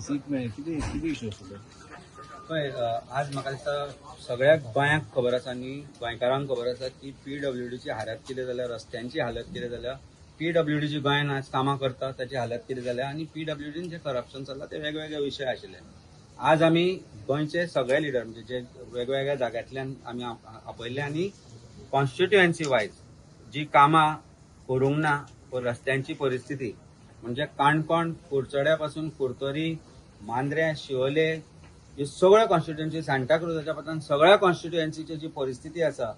Seat मेळ्ळें, कितें कितें इशू आसा तो? पळय, आज म्हाका दिसता सगळ्या गोंयांक खबर आसा आनी गोंयकारांक खबर आसा की पीडब्ल्यूडीची हालत कितें जाल्या, रस्त्यांची हालत कितें जाल्या, पीडब्ल्यूडीची गोंयांत आज कामां करता ताची हालत कितें जाल्या आनी पीडब्ल्यूडीन जें करप्शन चल्लां ते वेगवेगळे विशय आशिल्ले. आज आमी गोंयचे सगळे लिडर, म्हणजे जे वेगवेगळ्या जाग्यांतल्यान आमी आपयल्ले आनी कॉन्स्टिट्युएन्सी वायज जी कामां करूंक ना, रस्त्यांची परिस्थिती म्हणजे काणकोण, कुडचड्या पासून कुडतरी, मांद्रें, शिवोले ह्यो सगळ्यो कॉन्स्टिट्युएन्सी, सांताक्रुजाच्या पत्रान सगळ्या कॉन्स्टिट्युएन्सीची जी परिस्थिती आसा,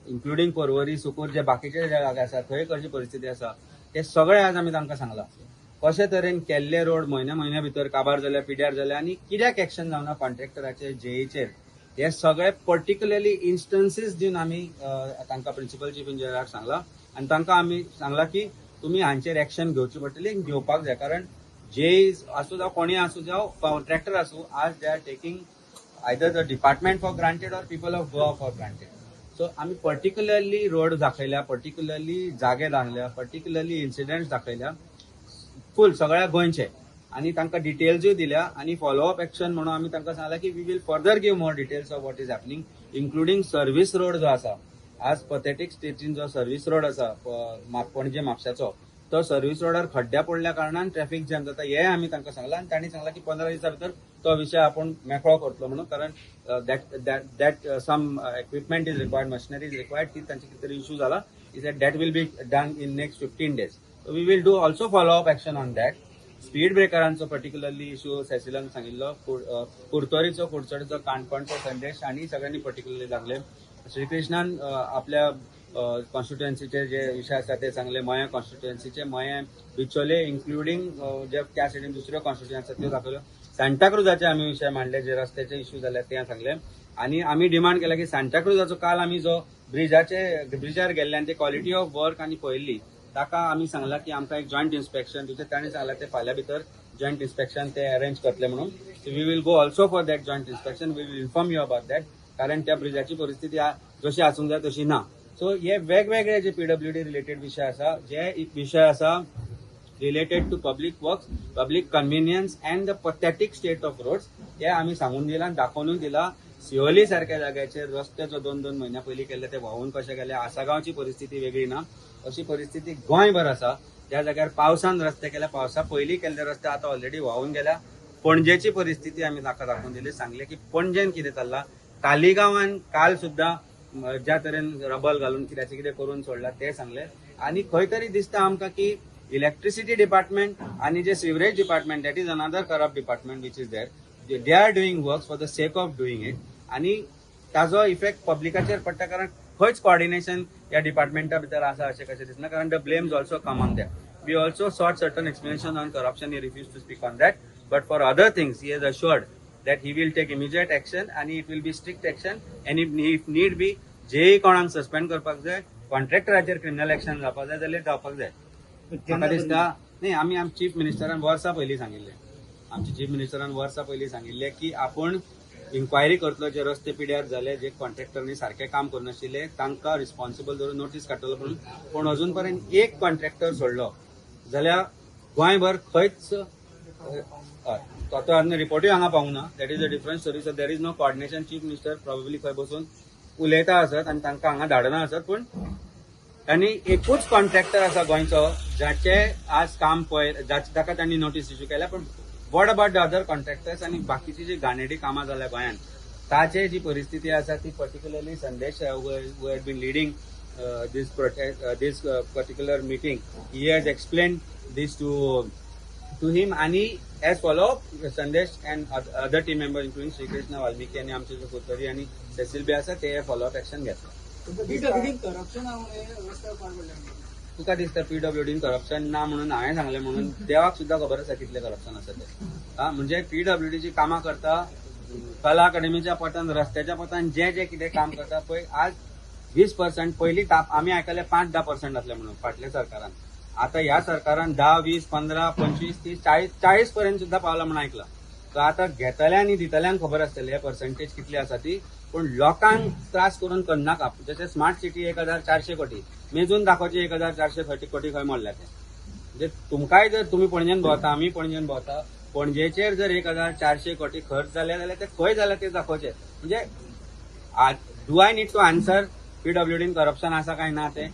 इन्क्लुडींग पर्वरी, सुकूर, जे बाकीचे जे जागे आसा थंय कशी परिस्थिती आसा ते सगळे आज आमी तांकां सांगलां. कशे तरेन केल्ले रोड म्हयन्या म्हयन्या भितर काबार जाल्या, पिड्यार जाल्या आनी कित्याक एक्शन जावना कॉन्ट्रॅक्टराचेर, जेईचेर, हे सगळे पर्टिक्युलरली इन्स्टन्सीस दिवन आमी तांकां प्रिन्सिपल चीफ इंजिनियराक सांगलां आनी तांकां आमी सांगलां की तुमी हांचेर एक्शन घेवची पडटली, घेवपाक जाय. कारण जेई आसूं जावं कोणूय आसूं जावं कॉन्ट्रॅक्टर आसूं, आज they are taking either the department for granted or people of Goa for granted. So आमी पर्टिक्युलरली रोड दाखयल्या, पर्टिक्युलरली जागे दाखयल्या, पर्टिक्युलरली इन्सिडंट्स दाखयल्या फूल सगळ्या गोंयचे आनी तांकां डिटेल्सूय दिल्या आनी फॉलोअप एक्शन म्हणून आमी तांकां सांगलां की we will further give more details of what is happening, including service road जो आसा, आज पथेटीक स्टेटीन जो सर्वीस रोड आसा पणजे म्हापशाचो, तो सर्वीस रोडार खड्ड्या पडल्या कारणान ट्रॅफिक जॅम जाता हें आमी तांकां सांगलां आनी तांणी सांगलां की 15 दिसां भितर तो विशय आपूण मेकळो करतलो म्हणून, कारण that that that some equipment is required, machinery is required, ती तांचे कितें तरी इशू जाला. Is that will be done in next 15 days. We will do also follow up action on that. Speed ब्रेकरांचो particularly issue सेसिलान सांगिल्लो, कुर्तोरीचो, कुडचडेचो, काणकोणचो संदेश आनी सगळ्यांनी particularly सांगले. श्रीकृष्णान आपल्या कॉन्स्टिट्युएन्सीचे जे विशय आसा ते सांगले, मया कॉन्स्टिट्युएन्सीचे, मया, बिचोले, इन्क्लुडींग जे त्या सायडीन दुसऱ्यो कॉन्स्टिट्युएन्सी आसा त्यो दाखयल्यो. सांताक्रुजाचे आमी विशय मांडले, जे रस्त्याचे इश्यू जाले ते सांगले आनी आमी डिमांड केला की सांताक्रुजाचो काल आमी जो ब्रिजार गेल्ले आनी ते क्वॉलिटी ऑफ वर्क आनी पळयल्ली, ताका आमी सांगला की आमकां एक जॉयंट इन्स्पेक्शन दिवचें. ताणें सांगलां ते फाल्यां भितर जॉयंट इन्स्पेक्शन ते अरेंज करतले म्हणून. We will go also for that joint inspection, we will inform you about that, कारण त्या ब्रिजाची परिस्थिती जशी आसूंक जाय तशी ना. सो हे वेगवेगळे जे पीडब्ल्यूडी रिलेटेड विशय आसा, जे विशय आसा related to public works, public convenience and the pathetic state of roads, हे आमी सांगून दिला आनी दाखोवनूय दिला. सिओली सारक्या जाग्याचेर रस्ते जो 2-2 म्हयन्या पयलीं केल्ले ते व्हांवून कशे गेले, आसागांवची परिस्थिती वेगळी ना, अशी परिस्थिती गोंयभर आसा. ज्या जाग्यार पावसान रस्ते केल्या, पावसा पयलीं केल्ले रस्ते आतां ऑलरेडी व्हांवून गेल्या. पणजेची परिस्थिती आमी ताका दाखोवन दिली, सांगले की पणजेन कितें चल्लां. तालिगांवान काल सुद्दां ज्या तरेन रबल घालून कित्याचें कितें करून सोडलां तें सांगलें. आनी खंय तरी दिसता आमकां की इलेक्ट्रिसिटी डिपार्टमेंट आनी जे sewerage department, that is another corrupt department which is there, they are doing works for the sake of doing it आनी ताजो इफेक्ट पब्लिकाचेर पडटा, कारण खंयच कॉर्डिनेशन ह्या डिपार्टमेंटा भितर आसा अशें कशें दिसना, कारण the blames also come on that. We also sought certain explanation on corruption, he refuse to speak on that, but for other things he has assured that he will take immediate action आनी it will be strict action and if need be जेय कोणाक suspend करपाक जाय, कॉन्ट्रॅक्टराचेर criminal action जावपाक जाय जाल्यार जावपाक जाय. म्हाका दिसता न्ही, आमी आमच्या चीफ मिनिस्टरान वर्सां पयलीं सांगिल्लें, आमच्या चीफ मिनिस्टरान वर्सां पयलीं सांगिल्लें की आपूण इन्क्वायरी करतलो, जे रस्ते पिड्यार जाले, जे कॉन्ट्रॅक्टरांनी सारकें काम करनाशिल्ले तांकां रिस्पॉन्सिबल धरून नोटीस काडटलो म्हणून. पूण अजून पर्यंत एक कॉन्ट्रॅक्टर सोडलो जाल्यार गोंयभर खंयच तो आतां रिपोर्टूय हांगा पावूंक ना. That is a different story. So there is no coordination. Chief minister probably खंय बसून उलयता आसत आनी तांकां हांगा धाडना आसत, पूण तांणी एकूच कॉन्ट्रॅक्टर आसा गोंयचो जाचे आज काम पळय, ताका तांणी नोटीस इश्यू केल्या. पूण what about the other contractors आनी बाकीची जी घाणेरडी कामां जाल्या गोंयांत ताचे जी परिस्थिती आसा ती particularly Sandesh who had been leading this protest, this particular meeting, he has explain this to him आनी as follow Sandesh and other team member including Shrikrishna Valmiki आनी आमचे जे कुलकर्णी आनी सेसील बी आसा ते फॉलो अप एक्शन घेतले. तुका दिसता पीडब्ल्यूडीन corruption ना म्हणून हांवें सांगलें म्हणून देवाक सुद्दां खबर आसा कितलें करप्शन आसा तें. हा, म्हणजे पीडब्ल्यूडीची कामां करता, कला अकादमीच्या पटान, रस्त्याच्या पटान जे जे कितें काम करता पळय, आज 20% पयलीं आमी आयकलें 5-10% आसलें म्हणून फाटल्या सरकारान, आतां ह्या सरकारान 10, 20, 15, 25, 30, 40 पर्यंत सुद्दां पावला म्हणून आयकलां. सो आतां घेतल्या आनी दितल्यांक खबर आसतली हे पर्संटेज कितली आसा ती, पूण लोकांक त्रास करून करनाका. जशें स्मार्ट सिटी 1400 कोटी मेजून दाखोवचे, 1430 कोटी खंय मोडल्या ते. म्हणजे तुमकांय जर तुमी पणजेन भोंवता, आमी पणजेन भोंवता, पणजेचेर जर 1400 कोटी खर्च जाले जाल्यार ते खंय जाले ते दाखोवचे. म्हणजे do I need to answer पीडब्ल्यूडीन corruption आसा काय ना ते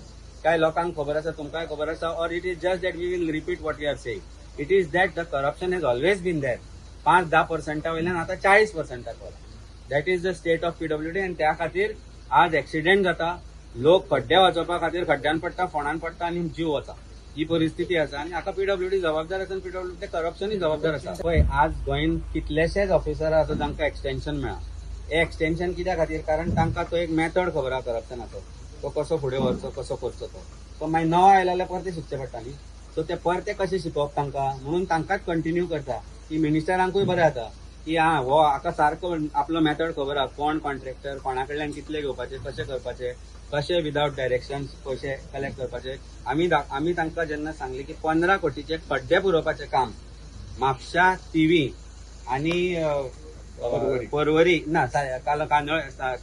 काय लोकांक खबर आसा, तुमकांय खबर आसा, or it is just that we will repeat what we are saying? It is that the corruption has always been there. 5-10% वयल्यान आतां 40% वला. That is the state of PWD. आनी त्या खातीर आज एक्सिडेंट जाता, लोक खड्डे वाचोवपा खातीर खड्ड्यान पडटा, फोंडान पडटा आनी जीव वता. ही परिस्थिती आसा आनी हाका पीडब्ल्यूडी जबाबदार आसा आनी पीडब्ल्यूडी करप्शनूय जबाबदार आसा. पळय, आज गोंयांत कितलेशेच ऑफिसर आसा जांकां एक्सटेन्शन मेळ्ळां. हें एक्सटेन्शन कित्या खातीर? कारण तांकां तो एक मेथड खबर आसा करप्शनाचो, तो कसो फुडें व्हरचो, कसो करचो तो. सो मागीर नवो आयलो जाल्यार परते शिकचें पडटा न्ही. सो ते परते कशें शिकोवप तांकां म्हणून तांकांच कंटिन्यू करता की मिनिस्टरांकूय बरें जाता की आं हो हाका सारको आपलो मेथड खबर आसा, कोण कॉन्ट्रॅक्टर, कोणा कडल्यान कितले घेवपाचे, कशें करपाचे, कशे विदावट डायरेक्शन पयशे कलेक्ट करपाचे. आमी तांकां जेन्ना सांगलें की 15 कोटीचे खड्डे पुरोवपाचें काम म्हापशा, थिवी आनी परवरी ना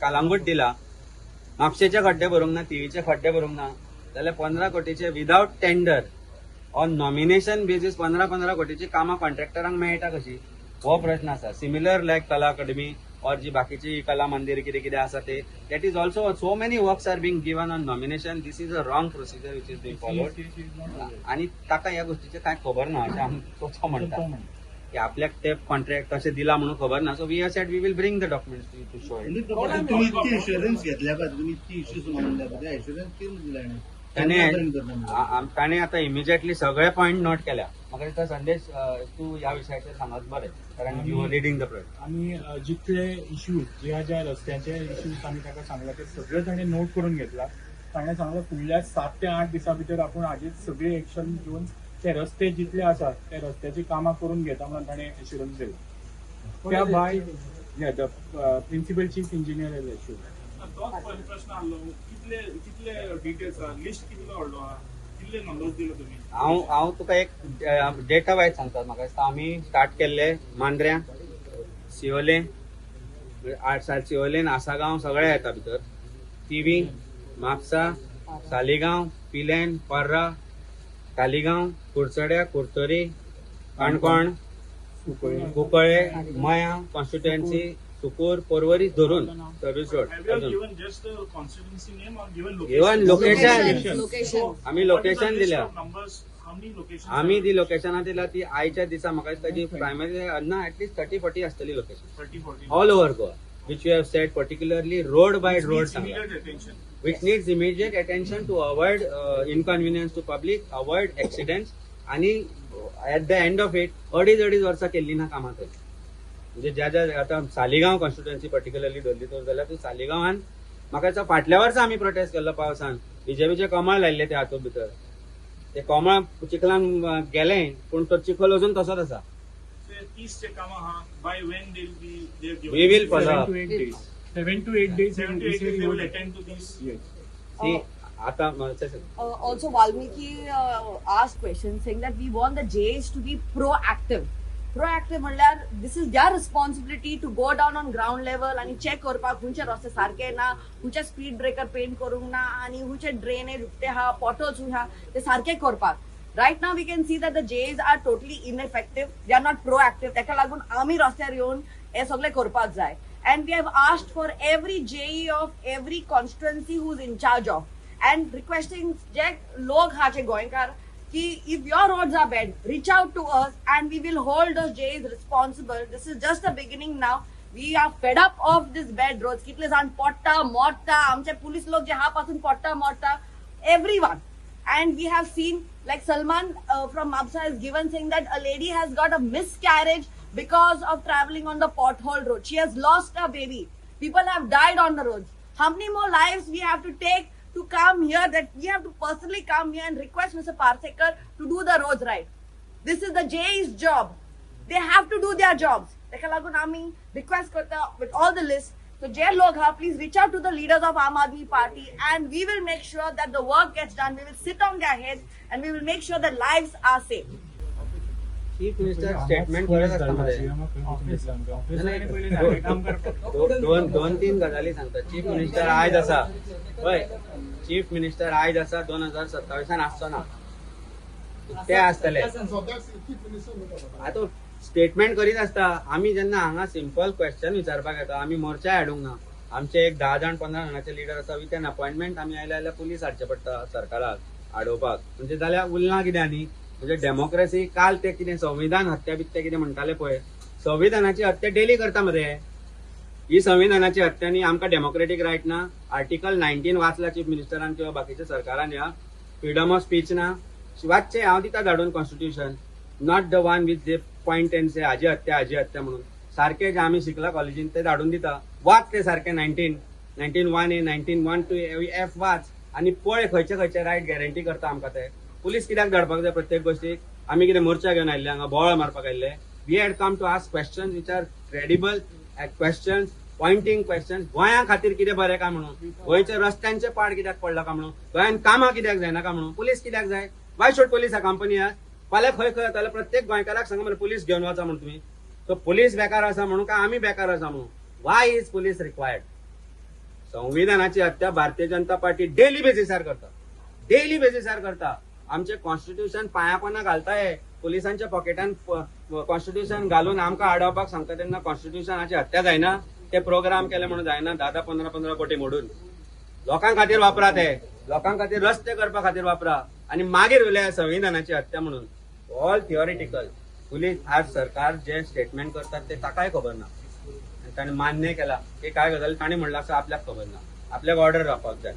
कालांगूट दिला, म्हापशेचे खड्डे भरूंक ना, थिवीचे खड्डे भरूंक ना, जाल्यार 15 कोटीचे without tender on nomination basis 15-15 कोटीची कामां कॉन्ट्रॅक्टरांक मेळटा कशी, हो प्रश्न आसा. सिमिलर लायक कला अकादमी और जी बाकीची कला मंदिर कितें कितें आसा ते, that is also so many works are being given on nomination. This is a wrong procedure which is being followed. आनी ताका ह्या गोष्टीचें कांय खबर ना अशें आमी तो म्हणटा की आपल्याक ते कॉन्ट्रॅक्ट तशें दिला म्हणून खबर ना. So we have said we will bring the documents to show it. तुम्ही इतकी इन्शुरन्स घेतल्या पळय, तुम्ही इतकी इश्यूज मांडल्या पळय, इन्शुरन्स कितें दिला? ताणें आतां इमिजिएटली सगळे पॉयंट नोट केल्या. म्हाका दिसता संदेश तूं ह्या विशयाचेर सांगत बरें, कारण you are leading the project. आमी जितले इश्यूज ज्या ज्या रस्त्यांचे इश्यूज आमी ताका सांगला ते सगळे ताणें नोट करून घेतला. ताणें सांगला फुडल्या 7 ते 8 दिसां भितर आपूण हाजेर सगळे एक्शन घेवन ते रस्ते जितले आसात ते रस्त्याची कामां करून घेता म्हणून ताणें एश्युरन्स दिला. त्या भायर the principal chief engineer has assured. तोच प्रश्न आहलो, कितले कितले डिटेल्स आहा, लिस्ट कितलो व्हडलो आहा, कितले नंबर्स दिलो तुमी? हांव तुका एक डेटा वायज सांगता. म्हाका दिसता आमी स्टार्ट केल्ले मांद्र्यां, शिवोले, शिवोलेन आसागांव सगळे येता भितर, थिवी, म्हापसा, सालिगांव, पिलेन, पर्रा, तालिगांव, कुडचड्या, कुडतरी, काणकोण, कुंकळे, मया कॉन्स्टिट्युएन्सी, सुकूर, पर्वरी धरून service road. Given location, आमी लोकेशन दिल्या, आमी ती लोकेशनां दिल्या ती आयच्या दिसा म्हाका दिसता जी प्रायमरी ना एटलिस्ट 30-40 आसतली location all over Goa, which you have said particularly road by road सांगला, which needs immediate attention to avoid inconvenience to public, avoid accidents. आणि at the end of it 2.5 वर्सां केल्ली ना कामां थंय. म्हणजे ज्या ज्या आतां सालिगांव कॉन्स्टिट्युएन्सी पर्टिक्युलरली धरली तर जाल्यार तूं सालिगांवान म्हाका दिसता फाटल्या वर्सा आमी प्रोटेस्ट केल्लो पावसान, बीजेपीचें कमळ लायिल्लें ते हातूंत भितर, ते कमळ चिखलान गेलें पूण तो चिखल अजून तसोच आसा. We will follow up. 7 to 8 days. 7 to 8 days they will attend to this. Yes. See, आता also Valmiki asked question saying that we want the JAs to be proactive. Proactive म्हणल्यार this is their responsibility to go down on ground level आणि check करपाक खंयचे रस्ते सारके ना, खंयचे speed breaker paint करूंक ना आनी खंयचे ड्रेनेज उकते आहा, पोटल्स आहा ते सारके करपाक. Right now we can see that the JAs are totally ineffective, they are not proactive. ताका लागून आमी रस्त्यार येवन हे सगळे करपाक जाय. And we have asked for every JE of every constituency who is in charge of and requesting जे लोक आहा जे गोंयकार की if your roads are bad, reach out to us and we will hold those JEs responsible. This is just the beginning now. We are fed up of this bad roads. कितले जाण पडटा मोडटा, आमचे police लोक जे आहा पासून पडटा मोडटा, everyone. And we have seen like Salman from Mapsa has given saying that a lady has got a miscarriage because of traveling on the pothole road. She has lost a baby. People have died on the roads. How many more lives we have to take to come here, that we have to personally come here and request Mr. Parsekar to do the roads right? This is the JE's job. They have to do their jobs. Teka lagun ami request karta with all the lists. So J log ha, please reach out to the leaders of Aam Aadmi Party and we will make sure that the work gets done. We will sit on their heads and we will make sure that lives are safe. Chief minister statement करत आसता मरे. दोन तीन गजाली सांगता. Chief minister आयज आसा, पळय, चीफ मिनिस्टर आयज आसा, 2027 आसचो ना, ते आसतले. आतां स्टेटमेंट करीत आसता. आमी जेन्ना हांगा सिंपल क्वेश्चन विचारपाक येता, आमी मोर्चा हाडूंक ना. आमचे एक 10 जाण 15 जाणाचे लिडर आसा, विथ एन अपॉयंटमेंट आमी आयले जाल्यार पुलीस हाडचे पडटा सरकाराक आडोवपाक. म्हणजे जाल्यार उरलां कितें? आनी म्हणजे डेमोक्रेसी काल ते कितें संविधान हत्या बित्या कितें म्हणटाले पळय, संविधानाची हत्या डेली करता मरे. ही संविधानाची हत्या न्ही, आमकां डेमोक्रेटीक रायट ना. आर्टिकल 19 वाचला चीफ मिनिस्टरान किंवा बाकीच्या सरकारान, ह्या फ्रीडम ऑफ स्पीच ना वाचचे. हांव दिता धाडून constitution, not the one with they point and say हाजी हत्या हाजी हत्या म्हणून. सारखे जे आमी शिकला कॉलेजीन ते धाडून दिता, वाच ते सारखे 19, 19(1) A, 19(1) 2 F वाच आनी पळय खंयचे खंयचे रायट गॅरंटी करता आमकां. ते पुलीस कित्याक धाडपाक जाय प्रत्येक गोष्टीक? आमी कितें मोर्चा घेवन आयिल्ले हांगा बोवाळ मारपाक आयिल्ले? We had come to ask questions which are credible questions, pointing questions. गोंया खातीर कितें बरें काय म्हणून, गोंयच्या रस्त्यांचे पाड कित्याक पडला काय म्हणून, गोंयांत कामां कित्याक जायना काय म्हणून, पुलीस कित्याक जाय? Why should police accompany us? फाल्यां खंय खंय वताले प्रत्येक गोंयकाराक सांगा मरे पुलीस घेवन वचा म्हणून तुमी. सो पुलीस बेकार आसा म्हणून काय आमी बेकार आसा म्हणून? Why is police required? संविधानाची हत्या भारतीय जनता पार्टी डेली बेसिसार करता, डेली बेसिसार करता. आमचे कॉन्स्टिट्यूशन पांयापोना घालता हे पुलिसांच्या पॉकेटान कॉन्स्टिट्यूशन घालून आमकां आडावपाक सांगता. तेन्ना कॉन्स्टिट्यूशनाची हत्या जायना? ते प्रोग्राम केले म्हणून जायना? 10-10, 15-15 कोटी मोडून लोकां खातीर वापरा, ते लोकां खातीर रस्ते करपा खातीर वापरा आनी मागीर उलया संविधानाची हत्या म्हणून. All theoretical. Police आज सरकार जे स्टेटमेंट करतात ते ताकाय खबर ना आनी ताणें मान्य केला की काय गजाली ताणें म्हणलां आसा आपल्याक खबर ना, आपल्याक ऑर्डर रावपाक जाय.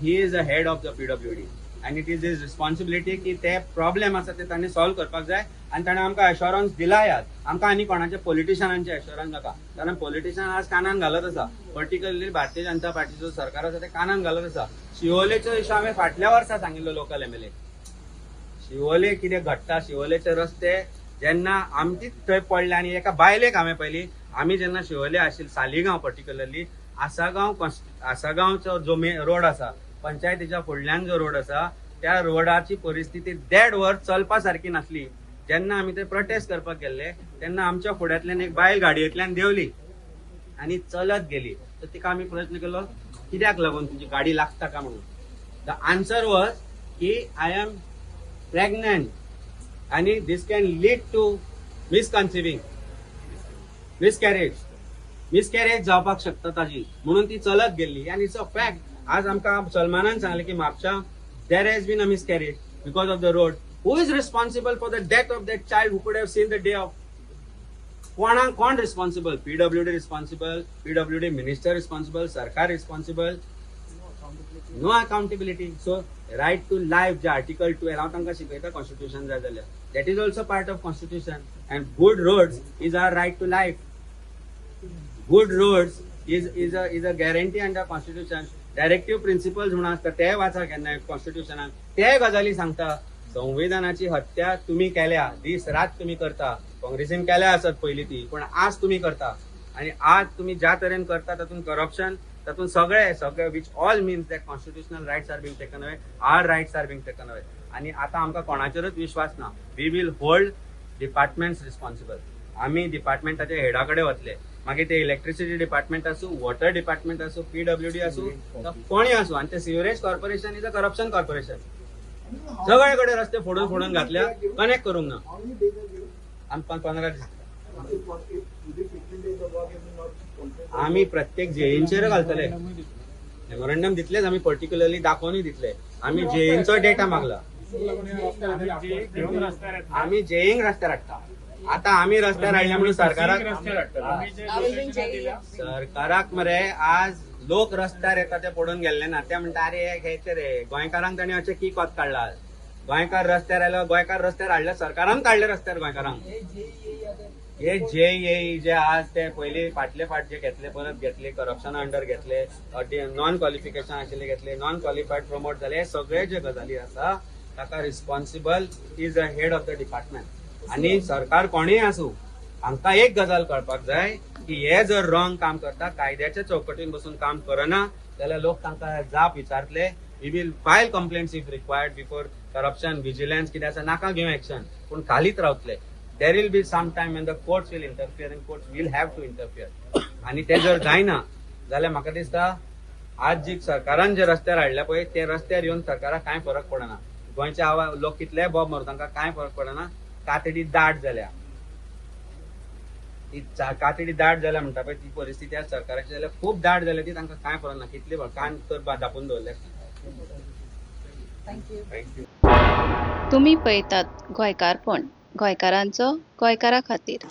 He is a head of the PWD आनी it is his responsibility की ते प्रॉब्लेम आसा ते ताणें सॉल्व करपाक जाय. आनी ताणें आमकां एश्योरन्स दिला आज. आमकां आनी कोणाचे पॉलिटिशनांचे एश्योरन्स नाका, कारण पॉलिटिशन आज कानान घालत आसा. पर्टिक्युलरली भारतीय जनता पार्टीचो सरकार आसा ते कानान घालत आसा. शिवोलेचो इशू हांवें फाटल्या वर्सा सांगिल्लो लोकल एमएलए. शिवोले कितें घडटा, शिवोलेचे रस्ते जेन्ना आमचीच थंय पडले आनी एका बायलेक हांवें पयली, आमी जेन्ना शिवोले आशिल्ले सालिगांव पर्टिक्युलरली आसागांव, आसागांवचो जो रोड आसा, पंचायतीच्या फुडल्यान जो रोड आसा, त्या रोडाची परिस्थिती 1.5 वर चलपा सारकी नासली. जेन्ना आमी ते प्रोटेस्ट करपाक गेल्ले तेन्ना आमच्या फुड्यांतल्यान एक बायल गाडयेंतल्यान देंवली आनी चलत गेली. तर तिका आमी प्रश्न केलो कित्याक लागून तुजी गाडी लागता का म्हणून. The answer was की I am pregnant आनी this can lead to misconceiving, miscarriage, miscarriage जावपाक शकता ताजी, म्हणून ती चलत गेल्ली. आनी it's a fact. आज आमकां सलमानान सांगलें की म्हापशा there has been a miscarriage because of the road. Who is responsible for the death of that child who could have seen the day of? कोणाक कोण responsible? PWD responsible, PWD minister responsible, सरकार responsible. No accountability. So right to life J article 12 हांव तांकां शिकयता constitution जाय जाल्यार, that is also part of constitution. And good roads is our right to life. Good roads is a guarantee under constitution. Directive principles म्हणून आसता ते वाचा केन्ना कॉन्स्टिट्युशनान, ते गजाली सांगता. संविधानाची हत्या तुमी केल्या, दीस रात तुमी करता. काँग्रेसीन केल्या आसत पयली ती, पण आज तुमी करता. आनी आज तुमी ज्या तरेन करता तातूंत करप्शन, तातूंत सगळे सगळे, which all means that constitutional rights are being taken away, our rights are being taken away. आनी आतां आमकां कोणाचेरूच विश्वास ना. We will hold departments responsible. आमी डिपार्टमेंटाच्या हेडा कडेन वतले, मागीर ते इलेक्ट्रिसिटी डिपार्टमेंट आसूं, वॉटर डिपार्टमेंट आसूं, पीडब्ल्यूडी आसूं, कोणी आसूं. आनी ते sewerage corporation is a corruption corporation. सगळे कडेन रस्ते फोडून फोडून घातल्या, कनेक्ट करूंक ना. आमकां 15 दीस आमी प्रत्येक जेईंचेर घालतले मेमोरंडम दितलेच. आमी पर्टिक्युलरली दाखोवनूय दितले. आमी जेईंचो डेटा मागला, आमी जेईंक रस्त्यार हाडटा. आतां आमी रस्त्यार हाडले म्हणून सरकाराक, सरकाराक मरे आज लोक रस्त्यार येता ते पडून गेल्ले ना. ते म्हणटा अरे हे घ्यायचे रे गोंयकारांक, तांणी अशें की कोत काडला. गोंयकार रस्त्यार आयलो, गोंयकार रस्त्यार हाडले, सरकारान काडले रस्त्यार गोंयकारांक. हे जे जे आज ते पयली फाटले फाट जे घेतले, परत घेतले, करप्शना अंडर घेतले, नॉन क्वॉलिफिकेशन आशिल्ले घेतले, नॉन क्वॉलिफायड प्रमोट जाले, हे सगळे जे गजाली आसा ताका responsible is a head of the department. आनी सरकार कोणूय आसूं, हांकां एक गजाल कळपाक जाय की हे जर रॉंग काम करता, कायद्याच्या चौकटीन बसून काम करना जाल्यार लोक तांकां जाप विचारतले. We will file complaints if required before corruption vigilance कितें आसा, नाका घेवं एक्शन, पूण खालीत रावतले. There will be some time when the courts will interfere and courts will have to interfere. आनी ते जर जायना जाल्यार म्हाका दिसता आज जी सरकारान जे रस्त्यार हाडल्या पळय ते रस्त्यार येवन सरकाराक कांय फरक पडना. गोंयचे आवाज लोक कितलेय बोब मारू तांकां कांय फरक पडना. कातडी दाट जाल्या. ती कातडी दाट जाल्या म्हणटा पळय ती परिस्थिती आज सरकाराची जाल्यार खूब दाट जाल्या ती तांकां कांय फरक ना, कितले कान तर धापून दवरले. Thank you. Thank you. तुमी पळयतात गोंयकारपण, गोंयकारांचो गोंयकारा खातीर.